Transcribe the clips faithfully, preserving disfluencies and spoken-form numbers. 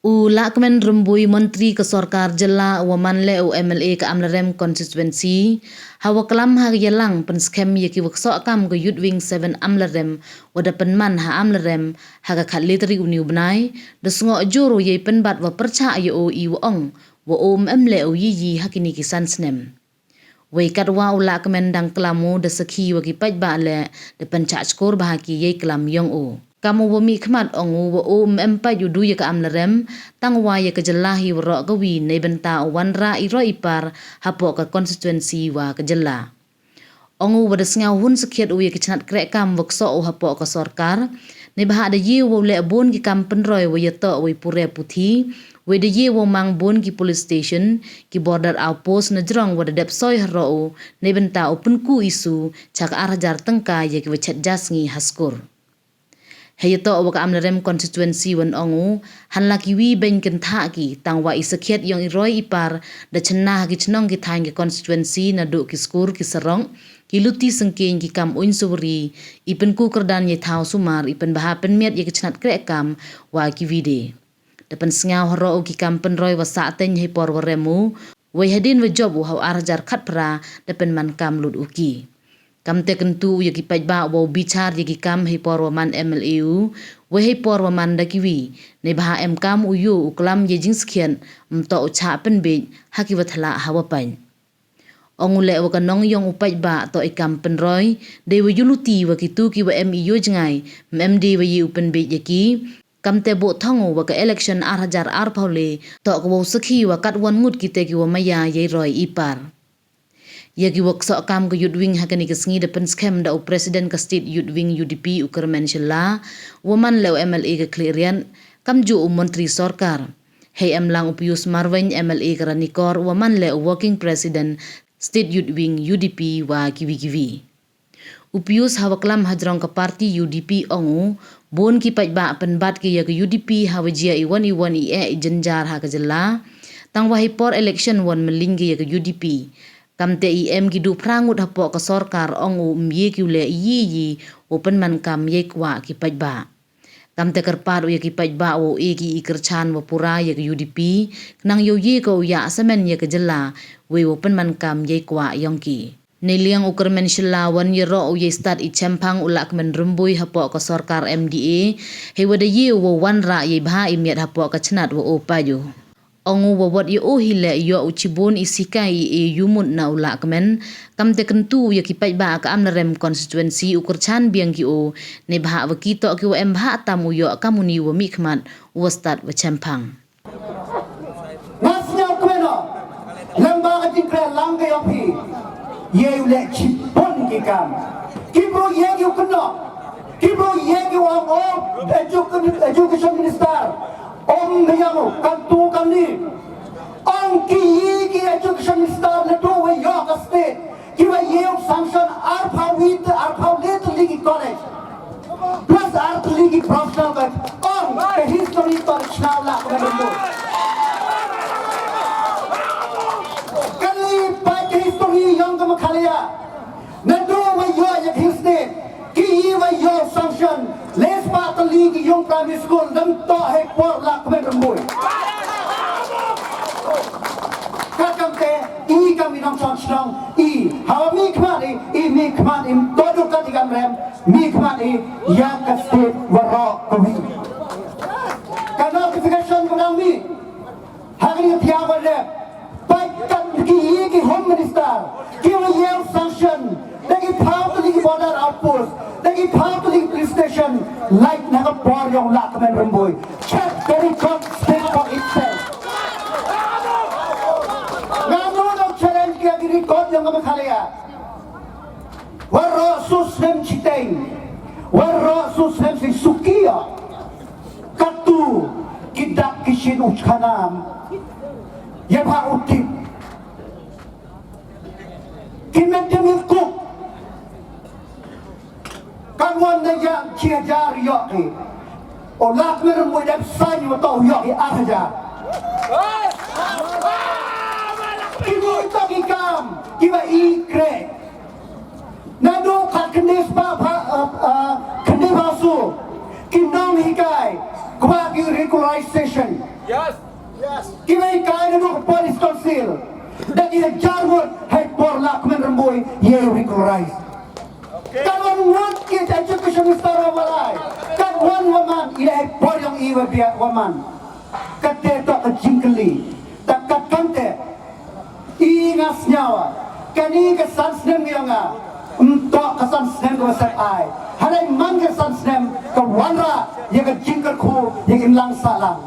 U Lahkmen Rymbui, Montri ka sorkar jylla, u wa man leh u M L A ka Amlarem constituency, ha wa klam ha ka yalang pynskhem ya ki wa ksoh kam ka Youth Wing Seven Amlarem, wa da pynman ha Amlarem ha ka khatle tarik uni u bnai, da sngoh jur u yei pynbat wa pyrchah ya o i wa ong wa o ym em leh u yi yi ha kini ki san snem. Wei katwa u Lahkmen dang klam u, da sakhi wa ki paidbah leh da pynchah chkor bha ki yei klam yong u. Kam u wa mihkhmat, ong u wa o ym em pait u du ya ka Amlarem, tang wa ya ka jylla hi waroh kawi, neibynta u wanrah i roi i par hapoh ka constituency wa ka jylla. Ong u wa da sngewhun sakhiat u ya ki chnat krehkam wa ksoh u hapoh ka sorkar, neibhah da ye u wow leh bun ki kam pynroi wa yatoh wei pure puthi, wei da ye u wow mang bun ki police station, ki border outpost, na jrong wa da dep soi haroh u, neibynta u pynku isu cha ka ar hajar tyngka ya ki wa chet ja sngi ha skur. Hei yatoh wa ka Amlarem constituency, wan ong u, hanla kiwi beiñ kynthah ki, tang wa i sakhiat yong i roi i par da chynna ha ki chnong ki thaiñ ki constituency, naduh ki skur, ki sarok, ki luti syngkeiñ, ki kam uiñ suwari, i pynku kyrdan yei thaw sumar, i pynbha pynmiat ya ki chnat krehkam wa kiwi de. Da pynsngew haroh u ki kam pynroi wa sah teiñ hei por wa rem u, wei hadien wa jop u ha u ar hajar khatphra, da pynman kam lut u ki. Kamte kyntu u ya ki paidbah wow bichar ya ki kam hei por wa man M L A u, wei hei por wa man da kiwi, neibhah em kam u yoh u klam ya i jingskhiat, ym toh u chah pynbeit ha ki wa thlah ha wa pait. Ong u leh wa ka nong yong u paidbah toh i kam pynroi, dei wa yoh luti wa kitu ki wa em i yoh jngai, ym em de wa ye u pynbeit ya ki. Kamte buh thong u wa ka election ar hajar arphaw le toh ka wow sakhi wa katwon ngut kite ki wa maya yei roi i par. Ya ki wa ksoh kam ka Youth Wing ha kani ka sngi da pynskhem da u President ka State Youth Wing U D P, u Kyrmen Shylla, wa man leh u M L A ka Khliehriat, kamjuh u Montri sorkar. Hei emlang u Pius Marwein, M L A ka Ranikor, wa man leh u Working President State Youth Wing U D P wa kiwi kiwi. U Pius ha wa klam hajrong ka party U D P, ong u, bun ki paidbah pynbat ki ya ka U D P ha wa jia i wan i wan i eh i jynjar ha ka jylla. Tang wa hei por election wan mylliñ ki ya ka U D P. Kamte i em ki du phra ngut hapoh ka sorkar, ong u, ym ye ki u leh i yi yi wow pynman kam yei kwah ki paidbah. Kamte kyrpad u ya ki paidbah wow e ki i kyrchan wa pura ya ka U D P, khnang yow ye ka u yah samen ya ka jylla, wei wow pynman kam yei kwah yong ki. Neiliang u Kyrmen Shylla, wan yaroh u yei stad i chemphang u Lahkmen Rymbui hapoh ka sorkar M D A, hei wa da ye u wow wanrah yei bha i miat hapoh ka chnat wa o pait u. Ong u wa wat ya o hi leh yoh u chibun i sikai i e yumut na u Lahkmen, kamte kyntu u ya ki paidbah ka Amlarem constituency u kyrchan biang ki o, neibhah wa ki toh ki wa em bha tam u yoh kam uni wa mihkhmat, u wa stad wa chemphang. Nga sngewkmen o, lyngba ka jingkren lang ka yong phi, ye u leh chibun ki kam. Ki bru ye ki u kynnoh, ki bru ye ki u ong o, edu-, education minister, ong na yang u, kam tu kam ni. Ong ki yi ki education minister naduh wa yoh ka state, ki wa ye u sanction arphaw wi te, arphaw le tylli ki college, plus ar tylli ki professional college. Ong ka history toh chna u Lahkmen Rymbui. Kali pa ka history yong ka Meghalaya. Naduh wa yoh ya ka history, ki yi wa yoh sanction le spah tylli ki yung primary school, dang toh hei por Lahkmen Rymbui. Ka kamte, i kam i nongchong chnong, i ha wa mihkhmat i, i mihkhmat i, toh du kat i kam rem, mihkhmat i ya ka state waroh kawi. Ka notification ka dang mih ha kani ka thiang wa rep. Pait kat ki yi ki Home Minister, ki wa ye u sanction da ki phaw tylli ki border outpost, da ki phaw tylli ki police station, lait na ka por yong u Lahkmen Rymbui. Check the record, speak for itself. Nga nu nong challenge ki ya ki record yong ka Meghalaya. Waroh su snem chiteng, waroh su snem si suki ya. Katu ki dak ki shin u chanam, ya bha u tip. Ki met ki mit kuk. Kam wan da ya chi hajar yoh ki. U Lahkmen Rymbui dep sign wa toh yoh ki ar hajar. Ki ni toh ki kam ki wa i kreh. Naduh khat khyndai spah pha, uh, uh, khyndai phaw su ki nonghikai kwah ki regularization. Ki wei kai na duk police council. Da ki hajar ngut hei por la kmen remboi ye regularize. Kan wan ngut ki education minister wa lai. Kan wan wa man i da hei por yong i wa biat wa man. Kate to ka jingkylli. Ta kat kante. I nga sñiaw, kani ka san snem yong nga, ym toh ka san snem ka wa sep ai. Hynrei man ka san snem ka wanrah ya ka jingkyrkhu ya ka imlang sahlang.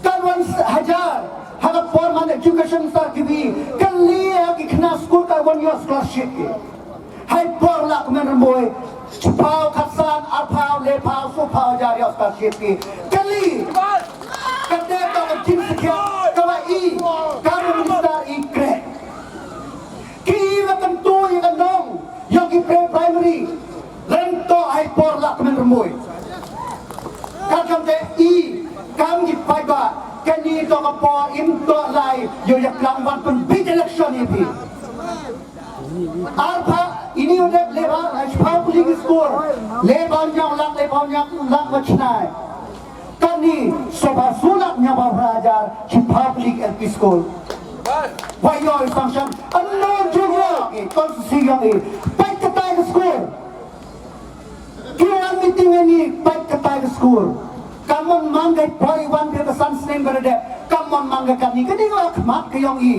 Kan wan s-, hajar, ha ka por man education sar ki wi, kylli ya ki khynnah skul ka wan yoh scholarship ki. Hei por la kmen remboi, chiphaw, khatsan, arphaw, lephaw, soophaw hajar yoh scholarship ki. Kylli. Kate to ka jingskhiat ka wa i, ka wa minister i kreh. Ki wa kyntu ya ka nong yong ki pre-primary. Lem to hei por la kmen remboi. Ka kam te i, kam ki paidbah, kani to ka por im to lai yow yaklam wan pynbit election i phi. Arphaw, ini u dep lephaw, chiphaw puli ki skur. Lephaw ñiaw lak, lephaw ñiaw lak wa chnai. Kani, soophaw soo lak ñiawphaw phra hajar, chiphaw puli ki L P school. Wa yoh i sanction, ano junior ki, konstituensi yong i. Pait katai ka skur. Ki wan meeting ini, pait katai ka skur. Kammon man ka i por i wan phi ka san snem ka da dep. Kammon man ka kani, kani ka khmat ka yong i.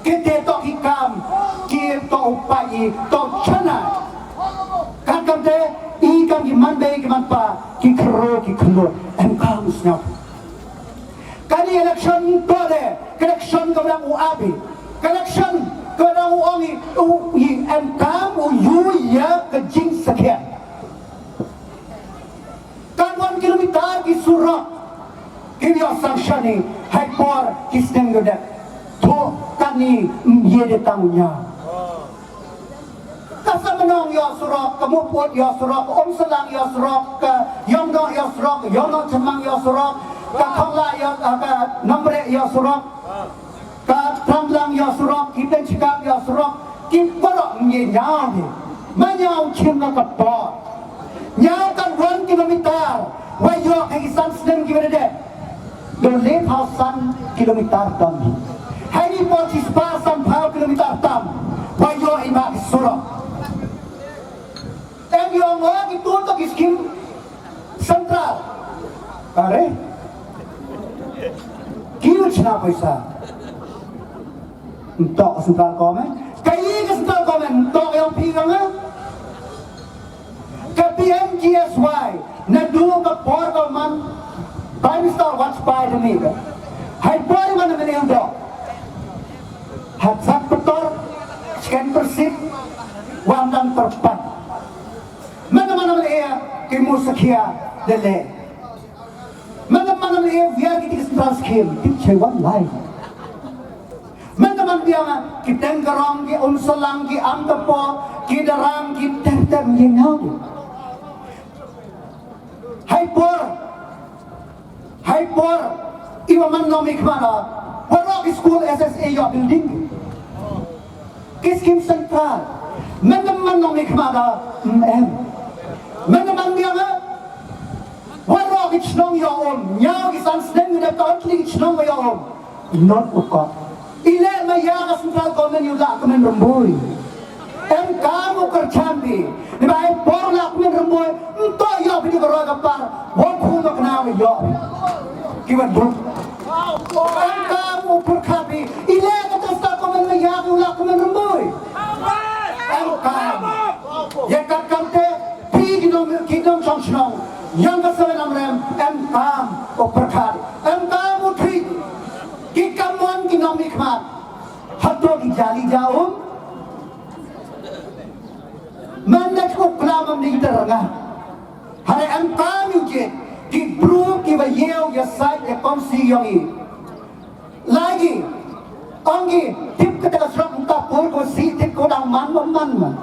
Kite to ki kam, ki to u pait i, to chana. Kat kam te, i kam ki man bei, ki man pa, ki khro, ki khlo, em kam sñiaw. Kani election to le, ka election ka wa dang u ap i. Ka election ka wa dang u ong i, u, i, em kam u yu ya ka jingskhiat. Kan wan kilometer ki surok ki yoh sanction i, hei por ki snem yoh dep. To kani, mm, ye de tang nya. Ka Samanong yoh surok, ka Mukput yoh surok, ka Umsalang yoh surok, ka Yongnoh yoh surok, Yongnoh Chemang yoh surok, ka Khongla yoh, ah, ka Nongbreh yoh surok. Ka Tramblang yoh surok, ki Pynchkap yoh surok, ki parok ngi ñiaw ni. Ma ñiaw chim na ka por. Ñiaw kan wan kilometer, wa yoh ki san snem ki wa da dep. Do lephaw san kilometer tam ni. Hei ni por chispah sanphaw kilometer tam, wa yoh i ma ki surok. Em yong o ki tu to ki skim central. Are. Ki u chna paisa. Ntok central government. Ka i ka central government, ntok yong phi ka nga. Ka P M G S Y, na du ka por ka man Prime Minister Vajpayee da mi ka. Hei por man na mene u dok. Hat sat petor, sken persip, wan dan perpat. Mana mana mana ea, ki mu sakhia, de le. Mana mana mana ea, via ki tik central scheme, tik chai wan lai. Mana mana dia ma, ki Tengkarong, ki Umsalang, ki Amtapo, ki Darang, ki ter ter, ye ngau. Hei por, hei por, i wa man nong mi khmat da, waroh ki school S S A yoh building. Ki scheme central, man da man nong mi khmat da, mm, em. Man da man biang ha, waroh ki chnong yoh um, ñiaw ki san snem ni da ka otli ki chnong wa yoh um. Not u kok. I leh ma ya ka central government yow lah kmen remboi. Em kam u kyrchan phi. Ni ba hei por lah kmen remboi. Nto yoh phi di ka roi ka par. Won khu ma kna wa yoh. Ki wa duk. Em kam u pyrkhat phi. I leh ka central government ma ya yow lah kmen remboi. Em kam. Ya kat kam te. Phi ki nong, ki nongchong chnong. Yong ka Sawe Lamrem. Em kam u pyrkhat. Em kam u thik. Ki kammon ki nong mi khmat. Hato ki jali ja um. Man da ki u klam am ni ki da rnga. Hare em kam u je. Ki bru ki wa yeo ya sait ya konsi yong i. Lagi. Ong i. Tip kata ka srok Muktarpur ko si tip ko dang man man man man.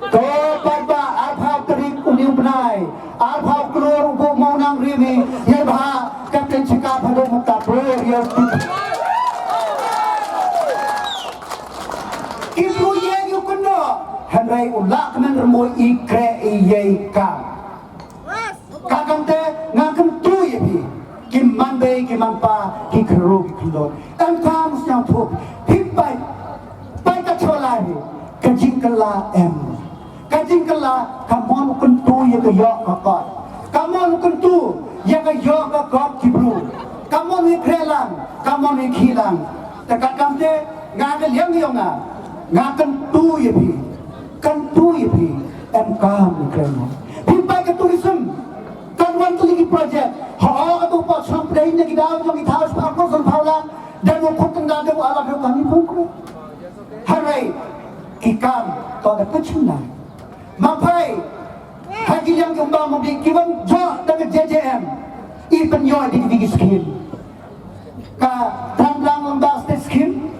To paidbah arphaw tarik u ni u bnai. Arphaw klur u booh mo nang ri mi, ye bha, Captain Chika phadooh Muktarpur, ye. Ki bru ye u kynnoh, hynrei u lah kmen remboi i kreh i ye i kam. Ka kam te, nga kyntu ye phi. ki manpa, ki khynroo ki khyndaw. Em kam sñiawthooh, phi pait, pait ka chola hi, ka jingkylla em. Ka jingkylla, ka mon u kyntu ya ka yoh ka kot. Ka mon u kyntu ya ka yoh ka kot ki bru. Ka mon u khreh lang, ka mon u khih lang. Te katkam te, nga ka liang yong nga, nga kyntu ya phi. Kyntu ya phi, em kam u khreh lang. Phi pait ka tourism, kan wan tylli ki project. Ho, ka tu pot song pdeng na ki daw, jong ki thaw, spah ko, song phaw lang. Dan u khut tang da, dan u alam, dan u kani pun ko. Hynrei, ki kam, to da pachuna. Ma phai, ha ki liang ki umba mo di, ki wan jooh da ka J J M. I pynyoh di ki scheme. Ka Thantlang lyngba state scheme.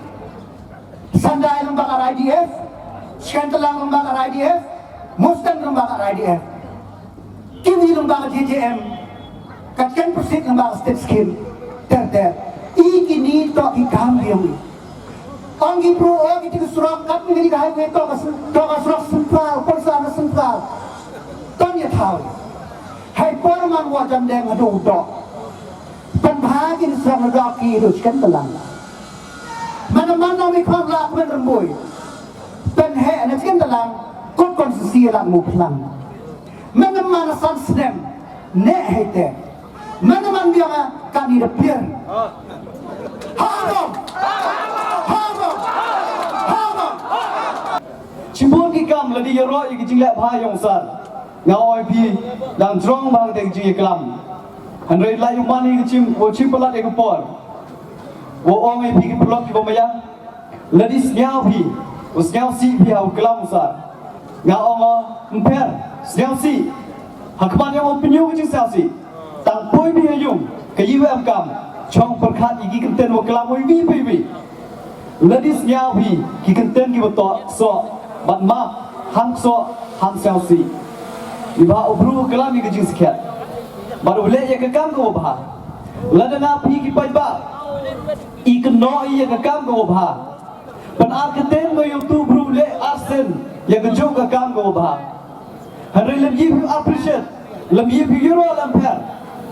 Sandai lyngba ka R I D F. Shkentlang lyngba ka R I D F. Mustang lyngba ka R I D F. Kiwi lyngba ka J J M. Ka Ken Persit lyngba ka state scheme. Ter ter. I kini to ki kam yong i. Ong ki bru o ki ti ka surok kat ni ka highway to ka s-, to ka surok central, pon sa ka central. Ton ya thaw. Hai por man wa jan deng hadu dok. Pynbha ki ni surok hadu ki du Shkentlang. Mana mana mi kham la kmen rembui. Pynhe na Shkentlang, kut konstituensi la mu phlang. Mana mana san snem, ne hei te. Mana man biang a, kani da pier. Ha bom! Ha bom! Ha bom! Chibun ki kam lada yaroh ya ki jingleh bha yong u sar. Nga ong phi, dang jrong bha te ki jingyaklam. Hynrei la yung mani ki chim, wa chim palat ya ka por. Wa ong phi ki paralok ki ba maya. Lada sñiaw phi, u sñiawsih phi ha u klam u sar. Nga ong o, ym pher, sñiawsih. Ha khmat yong u pynyoo ka jingsñiawsih. Tang poi phi ha yung, ka yi wa em kam, chong pyrkhat ya ki kyntien wa klam wa iwi pa iwi. Lada sñiaw phi, ki kyntien ki wa toh, ksoh, bad map, ham ksoh, ham sñiawsih. Neibhah u bru wa klam ya ka jingsakhiat. Bad u leh ya ka kam ka wa bha. Lada nga phi ki paidbah, i kynnoh i ya ka kam ka wa bha. Pynarkynten ko ya utu u bru leh arsien ya ka jooh ka kam ka wa bha. Hynrei lym ye phi appreciate, lym ye phi yaroh lym pher.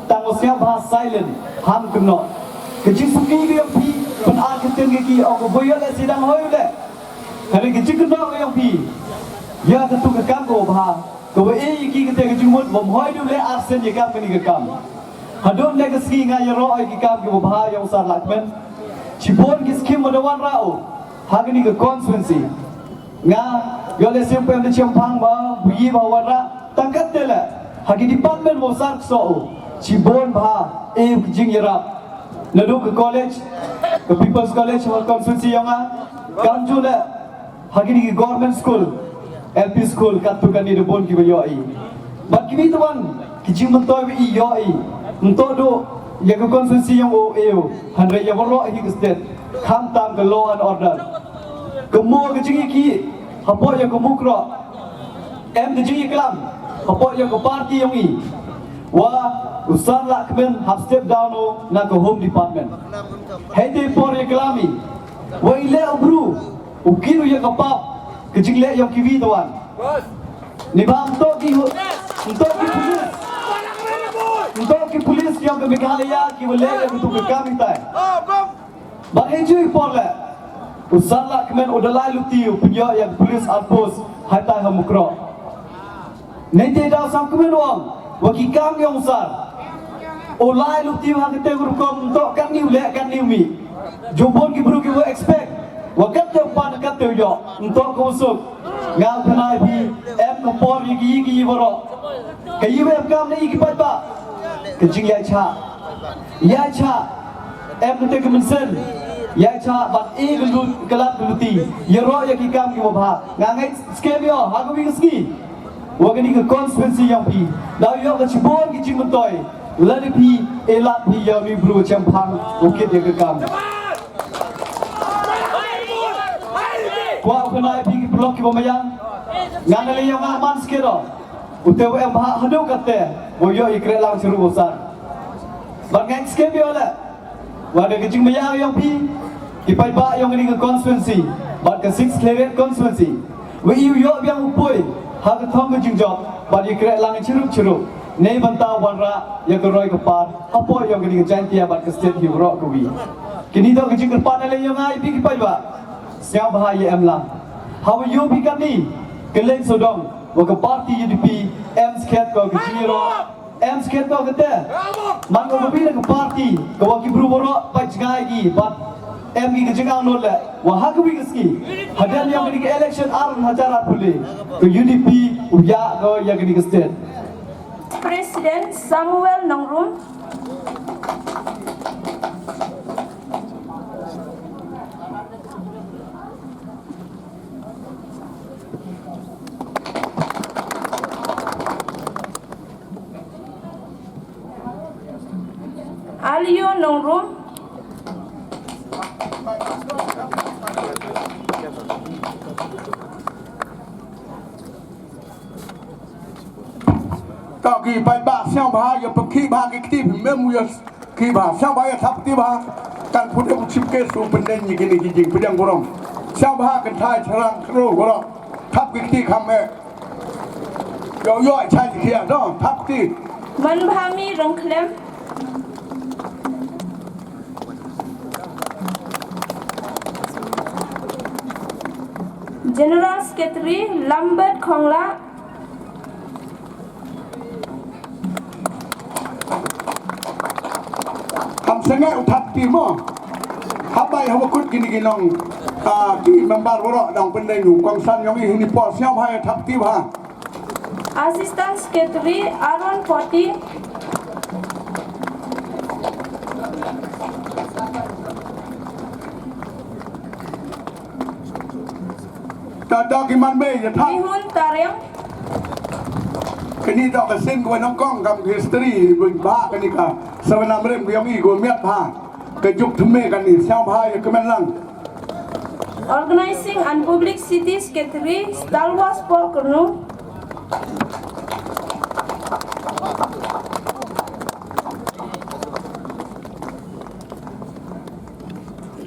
Tang u sñiaw bha silent, ham kynnoh. Ka jingsuki ka yong phi, pynarkynten ka ki, ong ka boi yoh leh sidang hoi u leh. Hynrei ka jingkynnoh ka yong phi, ya katu ka kam ka wa bha, ka wa e ya ki kate ka jingmut, wa ym hoi du leh arsien ya kam kani ka kam. Hadooh ne ka sngi nga yaroh ya ki kam ki wa bha yong u sar Lahkmen. Chibun ki scheme wa da wanrah u ha kani ka constituency. Nga, yoh leh sim pem da chemphang ba, bu yi ba wanrah, tang katte leh, ha ki department wa u sar ksoh u. Chibun bha, e u ki jingyarap. Nadooh ka college, ka People's College, ha constituency yong nga, kamjooh leh, ha kini ki government school, L P school, katu kani da bun ki wa yoh i. Bad kiwi tawan, ki jingmyntoi wa i yoh i. Ym toh du, ya ka constituency yong u e u, hynrei ya waroh hi ka state, khamtam ka law and order. Ka mo ka jingyakhih, hapoh ya ka Mukroh. Em ka jingyaklam, hapoh ya ka party yong i. Wa, u sar Lahkmen hap step down u, na ka home department. Hei te por yaklam i. Wa i leh u bru, u kit u ya ka pap, ka jingleh yong kiwi tawan. Neibhah ym toh ki hu-, ym toh ki police. Ym toh ki police yong ka Meghalaya ki wa leh ya katu ka kam itai. Bad hei jooh i por leh, u sar Lahkmen u da lai luti u pynyoh ya ka police outpost, heitai ha Mukroh. Neite daw sñiawkmen u ong, wa ki kam yong u sar. U lai luti u ha kate ka rukom, ym toh katni u leh, katni u mih. Jooh bun ki bru ki wa expect, wa kate u pan, kate u yoh, ym toh ka wa suk. Nga u khana i phi, em ka por ya ki, ya ki waroh. Ka yi wa em kam na i ki paidbah. Ka jingyaid chah. Yaid chah. Em kate ka mynsiem. Yaid chah bad e ka lut, ka lad ka luti. Yaroh ya ki kam ki wa bha. Nga ngeit skhem yow, ha kawi ka sngi, wa kani ka constituency yong phi, daw yoh ka chibun ki jingmyntoi. Lada phi e lad phi ya uni u bru chemphang, u kit ya ka kam. Kwah u khana i phi ki paralok ki wa maya. Nga na le yong nga man skero. Ute wa em bha hadooh katte, wa yoh i krehlang chirup u sar. Bad nga skhem yow leh, wa da ka jingmaya yong phi, ki paidbah yong kani ka constituency, bad ka Six Khliehriat constituency. Wa i u yoh biang u poi, ha ka thong ka jingjop, bad i krehlang chirup chirup. Neibynta wanrah ya ka roi ka par hapoh yong kani ka Jaintia bad ka state hi waroh kawi. Kini toh ka jingkyrpad na le yong nga i phi ki paidbah. Sngewbha ya em lang. Hawa yoh phi kani ka leng sawdong wa ka party U D P em skhet ko ka jingyaroh, em skhet ko kate. Man ko ka wi na ka party ka wa ki bru waroh pait jngai ki bad em ki ka jingangnud le wa ha ka wi ka sngi hadien yong kani ka election ar hajar arphaw le ka U D P u yah ko ya kani ka state. President Samuel Nongrum. Aliu Nongrum. Toh ki paidbah, sngewbha ya pynkhih bha ki kti, mem u ya khih bha, sngewbha ya thap kti bha. Kan put em u chief guest u pyndeng ya kini ki jingpdiang burom. Sngewbha kynthai chrang khro waroh, thap ki kti kham eh. Yow yoh chai khia no, thap kti. Manbhami Rongkhlem. General Secretary Lambert Khongla. Ham sngewbha u thap kti mo. Hap bai hawa kut kini ki nong, ah, ki member waroh dang pyndeng u kongsan yong i hini por, sngewbha ya thap kti bha. Assistant Secretary Aaron Poti. Toh, toh ki man bei ya thap. Mihun Tariang. Kini toh ka sien ko nongkong kam history bun bha kani ka. Sawa namrem ko yong i ko miat bha. Ka juk thymme kani, sngewbha ya kmen lang. Organizing and Publicity Secretary Stalwas Pokyrnu.